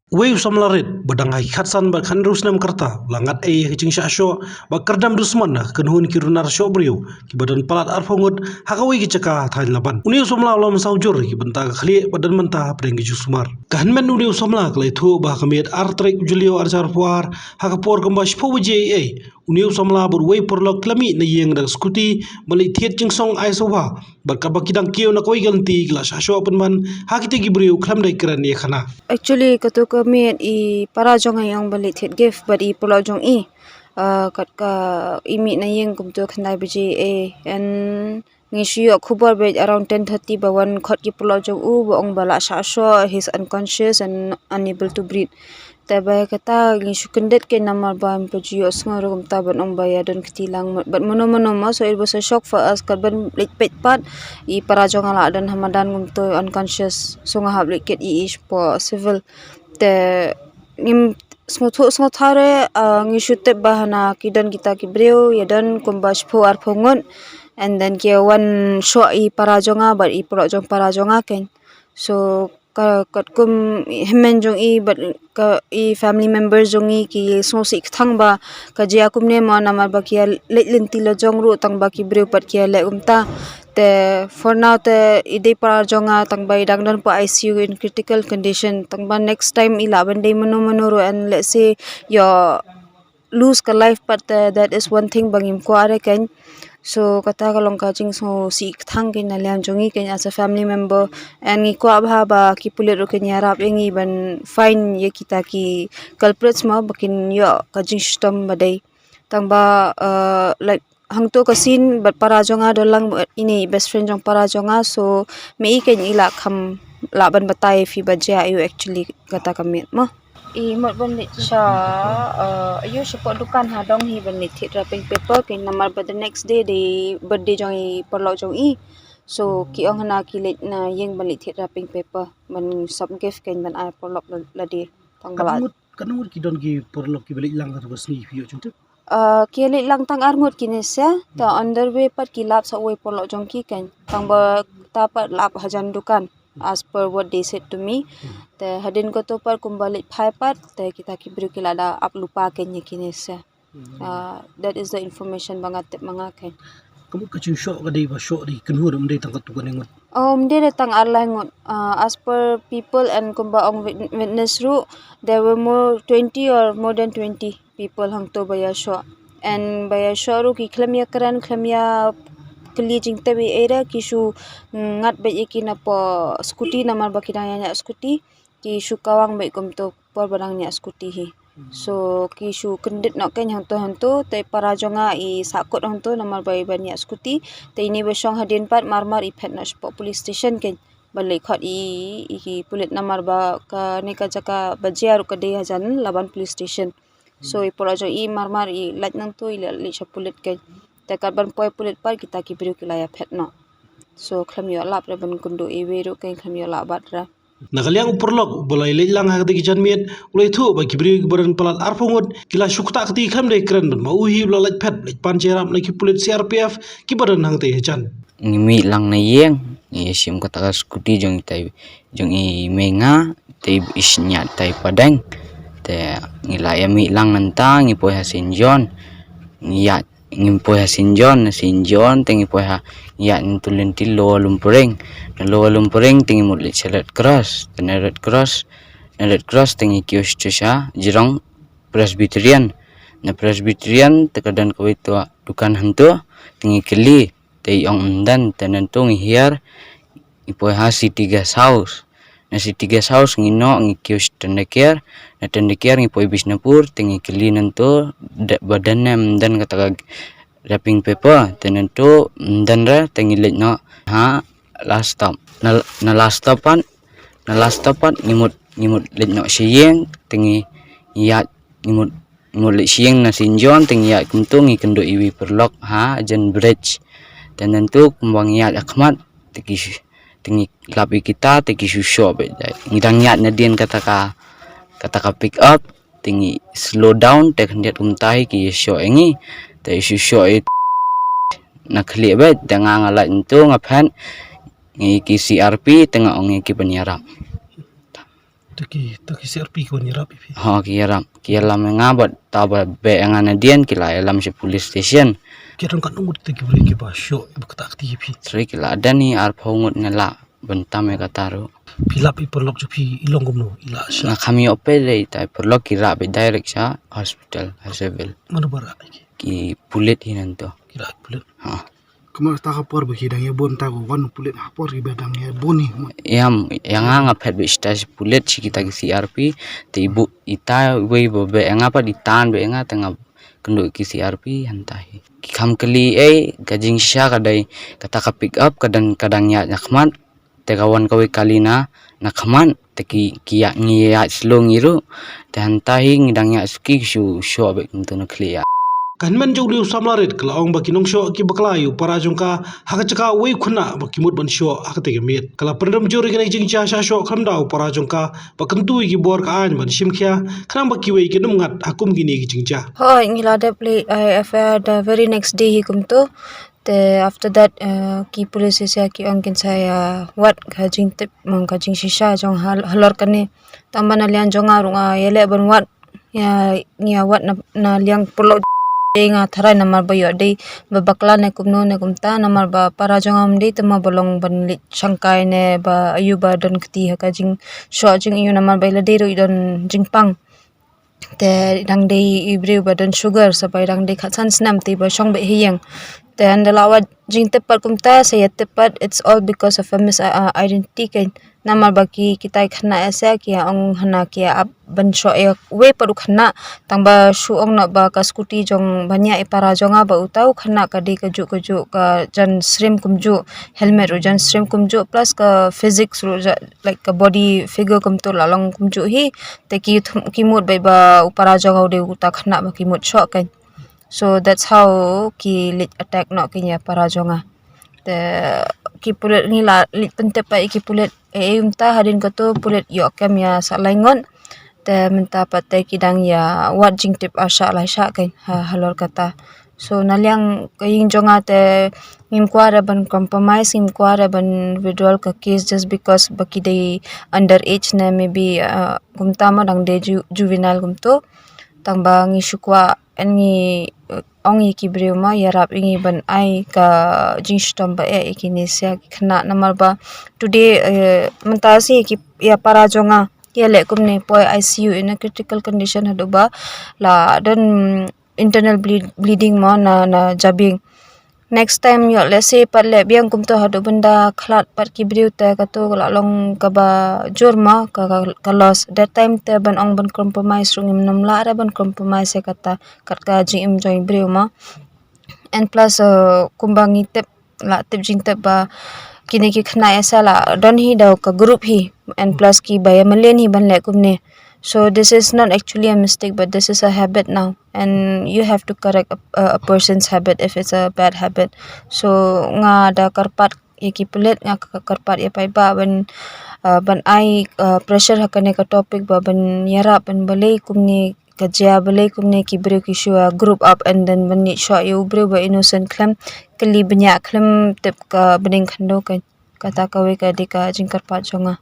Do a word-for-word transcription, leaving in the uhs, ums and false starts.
Uwei u samla rit ba dang ha ki khatsan bad khathynriew snem ka rta u la ngat ei ha ka jingshah shoh bad kyrdem dusmon ha ka kynhun ki runar shoh briew kiba don palat arphew ngut ha kawei ka jaka ha thaiñ Laban. Une u samla u la mynsaw jur ha ki bynta ka khlieh bad don mynta hapdeng ka jingsumar. Ka hynmen une u samla ka la ïathuh ba ha ka miet ar tarik u Jylliew ar hajar arphew ar ha ka por kumba shiphew baje eiei, une u samla bad uwei u paralok ki la mih na ïing da ka skuti ban leit thied jingsong ai sngewbha bad katba ki dang kiew na kawei ka lynti ki la shah shoh pynban ha kitei ki briew khlem da kren ïa ka khana. Actually, kato ka miet i para jong nga i ong ban leit thied gift bad i paralok jong i, ah, kat ka i mih na ïing kumto khyndai baje eiei, and ngi shu ïoh khubor beit around ten thirty ba wan khot ki paralok jong u ba ong ba la shah shoh, he's unconscious and unable to breathe. Te ba kata ngi shu kyndit kein namar ba ym pat ju ïohsngew ruh kumta ban ong ba ïa don kti lang mut bad mano mano ma, so it was a shock for us. Kat ban leit peit pat i para jong nga la don ha madan kumto unconscious, so nga hap leit kit i shapoh civil. Te ngim sngewthuh sngewthuh re, ah, ngi shu tip ba hana ki don kita ki briew ïa don kumba shiphew arphew ngut, and then ki wan shoh i para jong nga bad i paralok jong para jong nga kein. So ka katkum i hynmen jong i bad ka i family members jong i ki sngewsih kthang ba ka jia kumne mo namar ba ki ïa leit lynti la jong ruh tang ba ki briew pat ki ïa leh kumta. Te for now te i dei para jong nga tang ba i dang don pa I C U in critical condition, tang ba next time i lah ban dei mano mano ruh and let's say ïoh lose ka life pat, eh, that is one thing ba ngim kwah re kein. So kata ka long ka jingsngewsih kthang kein na liang jong ngi kein as a family member, and ngi kwah bha ba ki pulit ruh kin ïarap ïa ngi ban find ïa kita ki culprits mo ba kin ïoh ka jingshitom ba dei. Tang ba, eh, like hangto ka scene bad para jong nga don lang, eh, ine best friend jong para jong nga, so me i kein i lah kham lah ban batai phi ba jia aiu actually kata ka miet mo. I mut ban leit sha, eh, aiu shapoh dukan ha dong hi ban leit thied wrapping paper kein namar ba the next day dei birthday jong i paralok jong i. So ki ong hana ki leit na ïing ban leit thied wrapping paper ban sop gift kein ban ai paralok la, lade. Tang ba la. Katno ngut, katno ngut ki don ki paralok kiba leit lang kato ka sngi phi ïoh jingtip? Ah, ki leit lang tang ar ngut kine sha, ta on their way pat ki lap sa uwei paralok jong ki kein. Tang ba ta pat lap hajan dukan, as per what they said to me. Te hadien kato pat kumba leit phai pat, te kita ki briew ki la da ap lypa kein ïa kine sha. Ah, that is the information ba nga tip ma nga kein. Ka mut ka jingshoh ka dei ba shoh da ki kynhun, ym dei tang katto katne ngut? Oh, ym dei re tang ar lai ngut. Ah, as per people and kumba ong wit-, witness ruh, there were more twenty or more than twenty people hangto ba ïa shoh. And ba ïa shoh ruh ki khlem ïa kren, khlem ïa kylli jingtip ei ei re, ki shu ngat beit ïa ki napoh scooty namar ba ki dang ïa ñiah scooty, ki shu kawang beit kumto por ba dang ñiah scooty hi. So ki shu kyndit noh kein hangto hangto, te para jong nga i sahkut hangto namar ba i ban ñiah scooty. Te ine ba shong hadien pat mar mar i phet noh shapoh police station kein ban leit khot i, i, i pulit namar ba kane ka jaka ba jia ruh ka dei hajan Laban police station. So i paralok jong i mar mar i lait nangto, i leit, leit sha pulit kein. Te kat ban poi pulit pat kita ki briew ki la ïa phet noh. So khlem ïoh lap re ban kynduh iwei ruh kein, khlem ïoh lap bat re. Na ka liang u paralok uba la ïaleit lang ha katei ka janmiet u la ïathuh ba ki briew kiba don palat arphew ngut ki la shu ktah kti khlem da kren bad ma u hi u la leit phet leit pan jingïarap na ki pulit C R P F kiba don hangtei hajan. Ngi mih lang na ïing, ngi ïashim kata ka scooty jong itai, jong i mei nga, te i shñiat tai padeng. Te ngi la ïa mih lang nangta, ngi poi ha Saint John. Ngi ïa, ngi poi ha Saint John, na Saint John te ngi poi ha, ngi ïa ntu lynti Lower Lumpring. Na Lower Lumpring te ngi mut leit sha Red Cross, te na Red Cross, na Red Cross te ngi kiew sha Jrong Presbyterian. Na Presbyterian te ka don kawei tu dukan hangto, te ngi kylli, te i ong ym don, te nangto ngi hiar, ngi poi ha City Guest House. Na City Guest House ngi noh, ngi kiew sha Tandakher, na Tandakher ngi poi Bishnupur, te ngi kylli nangto, da, ba don ne ym don kata ka wrapping paper, te nangto ym don re, te ngi leit noh ha last stop. Na, na last stop pat, na last stop pat ngi mut, ngi mut leit noh sha ïing, te ngi ïaid, ngi mut, ngi mut leit sha ïing na Saint John, te ngi ïaid kumto, ngi kynduh iwei paralok ha jan bridge. Te nangto kumba ngi ïaid ha khmat, te ki shu, te ngi lap ïa kita, te ki shu shoh beit. Ngi dang ïaid nadien kata ka, kata ka pick up, te ngi slow down, te khyndiat kumta hi ki ïa shoh ïa ngi. Te shu shoh ïa na khlieh beit, te nga nga lait nangto nga phet, ngi ki C R P, te nga ong ïa ki ban ïarap. To ki, to ki C R P ki wan ïarap ïa phi. Ha, ki ïarap, ki ïalam ïa nga bad ta ba beh ïa nga na dien ki la ïalam sha police station. Ki don katno ngut te ki briew kiba shoh ba ktah kti ïa phi? Sri ki la don hi arphew ngut ne la ban tam ïa kata ruh. Phi lap ïa i paralok jong phi i long kumno, i la shah? Nga kham ïoh peit re ita i paralok, ki rah beit direct sha hospital, ha civil. Mano ba rah ïa ki? Ki pulit hi nangto. Ki rah pulit. Ha. Kumno kata ka por ba ki dang ïa bun ta ko wan pulit ha por kiba dang ïa bun hi. Ïa, ïa nga nga phet beit sha pulit sha kita ki C R P, te i bu ita wei ba beh ïa nga pat i tan beit ïa nga te nga kynduh ki C R P hangta hi. Ki kham kylli ei, ka jingshisha ka dei kata ka pick up ka dang, ka dang ïaid na khmat, te ka wan kawei kali na, na khmat, te ki, ki ïaid, ngi ïaid slow ngi ruh, te hangta hi ngi dang ïaid suki ki shu shoh beit kumto na khlieh ïa. Ka hynmen jong u samla rit ka la ong ba ki nongshoh ki bakla ïa u para jong ka ha ka jaka uwei u khynnah ba ki mut ban shoh ha kata ka miet. Ka la pynrem jur ïa kane ka jingjia shah shoh khlem da u para jong ka ba kyntu ïa ki bor ka aiñ ban shim khia khnang ba kiwei kin ym ngat ha kum kine ki jingjia. Hooid, ngi la dep leh, eh, F I R the very next day hi kumto. Te after that, eh, ki police ïa ki ong kin sa ïa wad ka jingtip, mm, ka jingshisha jong hal-, halor kane. Tang ba na liang jong nga ruh nga ïaleh ban wad, ïa, ngi ïa wad na, na liang paralok. Nga tharai namar ba ïoh dei ba bakla ne kumno ne kumta, namar ba para jong nga ym dei te ma ba long ban leit shangkai ne ba aïu ba don kti ha ka jingshoh jingaïu, namar ba i la dei ruh i don jingpang. Te dang dei i briew ba don sugar, sa ba i dang dei khatsan snem te ba shong beit ha ïing. Te ynda la wad jingtip pat kumta, sa ïa tip pat, it's all because of a mis-, uh, identity keiñ. Namar ba ki, kita ki khynnah ïa sa ki ïa ong hana ki ïa ap ban shoh ïa uwei pat u khynnah, tang ba shu ong noh ba ka scooty jong ba ñiah i para jong nga ba uta u khynnah ka dei kajuh kajuh ka jan srim kumjuh, helmet ruh jan srim kumjuh, plus ka physics ruh ja-, like ka body figure kumto la long kumjuh hi. Te ki thum-, ki mut beit ba u para jong nga u dei uta khynnah ba ki mut shoh keiñ. So that's how ki leit attack noh keiñ ïa para jong nga. Te ki pulit ngi la leit pyntip pat ïa ki pulit, eh, eh, mynta hadien kato pulit ïoh kem ïa sa lai ngut. Te mynta pat te ki dang ïa wad jingtip arshah laishah keiñ ha, halor kata. So na liang ka ïing jong nga te ngim kwah re ban compromise, ngim kwah re ban withdraw ka case just because ba ki dei under age ne maybe, uh, kumta ma dang dei ju-, juvenile kumto. Tang ba ngi shu kwah, en ngi, uh, ong ïa ki briew ma ïarap ïa ngi ban ai ka jingshitom ba eh ïa kine sia ki khynnah namar ba today, uh, mynta shi ïa ki, ïa para jong nga ïaleh kumne poi I C U in a critical condition haduh ba la don internal bleed-, bleeding mo na, na jabieng. Next time ïoh lehse pat leh biang kumto haduh ban da khlad pat ki briew te kato ka la long kaba jur mo ka, ka, ka loss. That time te ban ong ban compromise ruh ngim nym lah re ban compromise ïa kata, kat ka jingim jong i briew mo. And plus, uh, kumba ngi tip, la tip jingtip ba kine ki khynnah ïa sa la don hi da ka group hi. And plus ki ba ïa mlien hi ban leh kumne. So this is not actually a mistake, but this is a habit now. And you have to correct a, a, a person's habit if it's a bad habit. So nga da kyrpad ïa ki pulit, nga ka-, kyrpad ïa paidbah ban, uh, ban ai, uh, pressure ha kane ka topic ba ban ïarap ban balei kumne ka jia, balei kumne ki briew ki shu, uh, group up and then ban leit shoh ïa u briew ba innocent khlem kylli bniah khlem tip ka bneng khyndew ka, kata kawei ka dei ka jingkyrpad jong nga.